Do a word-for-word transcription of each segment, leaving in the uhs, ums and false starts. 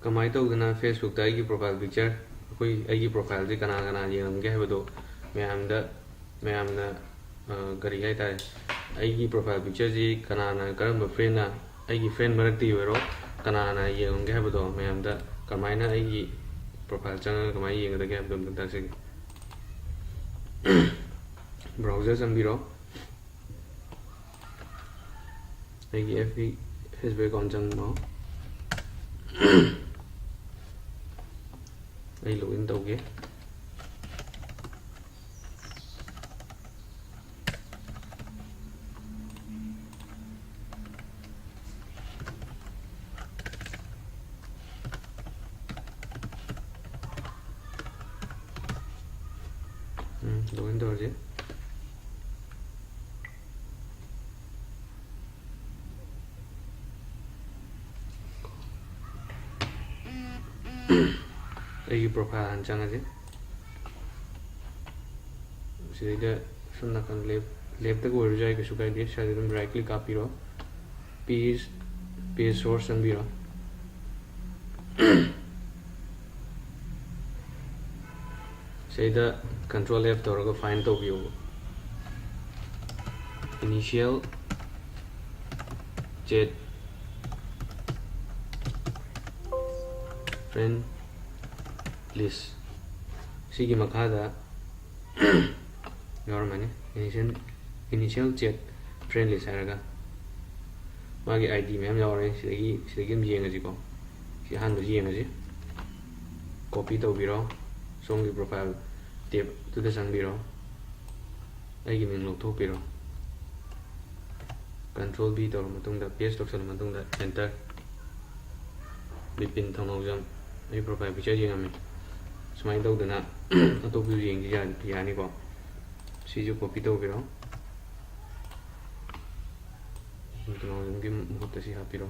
ꯀꯃꯥꯏꯅ ꯇꯧꯗꯅ Facebook-ꯇ ꯑꯩꯒꯤ profile picture, ꯑꯩꯈꯣꯏ, ꯑꯩꯒꯤ profile-ꯁꯦ ꯀꯅꯥ ꯀꯅꯥ ꯌꯦꯡꯉꯝꯒꯦ ꯍꯥꯏꯕꯗꯣ ꯃꯌꯥꯝꯗ, ꯃꯌꯥꯝꯅ, ꯑ, ꯀꯔꯤ ꯍꯥꯏꯇꯥꯔꯦ, ꯑꯩꯒꯤ profile picture-ꯁꯤ ꯀꯅꯥꯅ, ꯀꯔꯝꯕ friend-ꯅ, ꯑꯩꯒꯤ friend ꯃꯔꯛꯇꯒꯤ ꯑꯣꯏꯔꯣ, ꯀꯅꯥꯅ ꯌꯦꯡꯉꯝꯒꯦ ꯍꯥꯏꯕꯗꯣ ꯃꯌꯥꯝꯗ ꯀꯃꯥꯏꯅ ꯑꯩꯒꯤ profile ꯆꯪꯉꯒ ꯀꯃꯥꯏꯅ ꯌꯦꯡꯒꯗꯒꯦ ꯍꯥꯏꯕꯗꯣ ꯑꯝꯇꯪ ꯇꯥꯛꯆꯒꯦ꯫ Browser ꯆꯪꯕꯤꯔꯣ꯫ ꯑꯩꯒꯤ F B Facebook account ꯆꯪꯉꯣ꯫ ꯑꯩ login ꯇꯧꯒꯦ꯫ ꯎꯝ, login ꯇꯧꯔꯁꯤ꯫ ꯑꯩꯒꯤ profile ꯍꯥꯟꯅ ꯆꯪꯉꯁꯤ꯫ ꯁꯤꯗꯩꯗ ꯁꯣꯝ ꯅꯥꯀꯟ left, left-ꯇꯒ ꯑꯣꯏꯔꯁꯨ ꯌꯥꯏ, ꯀꯩꯁꯨ ꯀꯥꯏꯗꯦ꯫ ꯁ꯭ꯋꯥꯏꯗ ꯑꯗꯨꯝ right click ꯀꯥꯞꯄꯤꯔꯣ꯫ Page, page source ꯆꯪꯕꯤꯔꯣ꯫ ꯁꯤꯗꯩꯗ control F ꯇꯧꯔꯒ find ꯇꯧꯕꯤꯌꯣꯕ꯫ Initial chat friend list꯫ ꯁꯤꯒꯤ ꯃꯈꯥꯗ ꯌꯥꯎꯔꯝꯃꯅꯤ, initial, initial chat friend list ꯍꯥꯏꯔꯒ꯫ ꯃꯥꯒꯤ I D ꯃꯌꯥꯝ ꯌꯥꯎꯔꯦ꯫ ꯁꯤꯗꯒꯤ, ꯁꯤꯗꯒꯤ ꯑꯗꯨꯝ ꯌꯦꯡꯉꯁꯤꯀꯣ꯫ ꯁꯤ ꯑꯍꯥꯟꯕꯁꯤ ꯌꯦꯡꯉꯁꯤ꯫ Copy ꯇꯧꯕꯤꯔꯣ, ꯁꯣꯝꯒꯤ profile tab-ꯇꯨꯗ ꯆꯪꯕꯤꯔꯣ꯫ ꯑꯩꯒꯤ ꯃꯤꯡ ꯂꯧꯊꯣꯛꯄꯤꯔꯣ꯫ Control V ꯇꯧꯔ ꯃꯇꯨꯡꯗ, paste ꯇꯧꯁꯜꯂ ꯃꯇꯨꯡꯗ, enter꯫ ꯕꯤꯄꯤꯟ ꯊꯧꯅꯥꯎꯖꯝ꯫ ꯑꯩ profile picture ꯌꯦꯡꯉꯝꯃꯤ꯫ ꯁꯨꯃꯥꯏꯅ ꯇꯧꯗꯅ ꯑꯇꯣꯞꯄꯁꯨ ꯌꯦꯡꯁꯤ ꯌꯥ-, ꯌꯥꯅꯤꯀꯣ꯫ ꯁꯤꯁꯨ copy ꯇꯧꯕꯤꯔꯣ꯫ ꯕꯤꯄꯤꯟ ꯊꯧꯅꯥꯎꯖꯝꯒꯤ ꯃꯍꯨꯠꯇ ꯁꯤ ꯍꯥꯞꯄꯤꯔꯣ꯫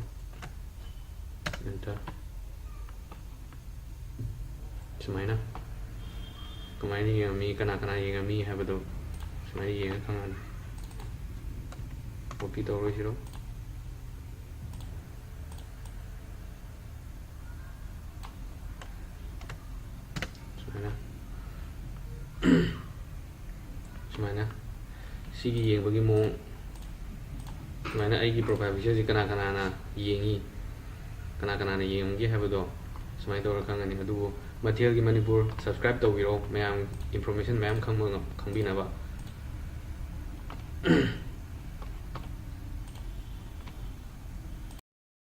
Enter꯫ ꯁꯨꯃꯥꯏꯅ ꯀꯃꯥꯏꯅ ꯌꯦꯡꯉꯝꯃꯤ, ꯀꯅꯥ ꯀꯅꯥ ꯌꯦꯡꯉꯝꯃꯤ ꯍꯥꯏꯕꯗꯣ ꯁꯨꯃꯥꯏꯅ ꯌꯦꯡꯉ ꯈꯪꯉꯅꯤ꯫ Copy ꯇꯧꯔꯣꯏꯁꯤꯔꯣ? ꯁꯤꯒꯤ ꯌꯦꯡꯕꯒꯤ ꯃꯑꯣꯡ, ꯁꯨꯃꯥꯏꯅ ꯑꯩꯒꯤ profile picture ꯁꯤ ꯀꯅꯥ ꯀꯅꯥꯅ ꯌꯦꯡꯉꯤ, ꯀꯅꯥ ꯀꯅꯥꯅ ꯌꯦꯡꯉꯝꯒꯦ ꯍꯥꯏꯕꯗꯣ ꯁꯨꯃꯥꯏꯅ ꯇꯧꯔ ꯈꯪꯒꯅꯤ꯫ ꯑꯗꯨꯕꯨ ꯃꯊꯦꯜꯒꯤ ꯃꯅꯤꯄꯨꯔ subscribe ꯇꯧꯕꯤꯔꯣ, ꯃꯌꯥꯝ information ꯃꯌꯥꯝ ꯈꯪꯕ ꯉꯝ-, ꯈꯪꯕꯤꯅꯕ꯫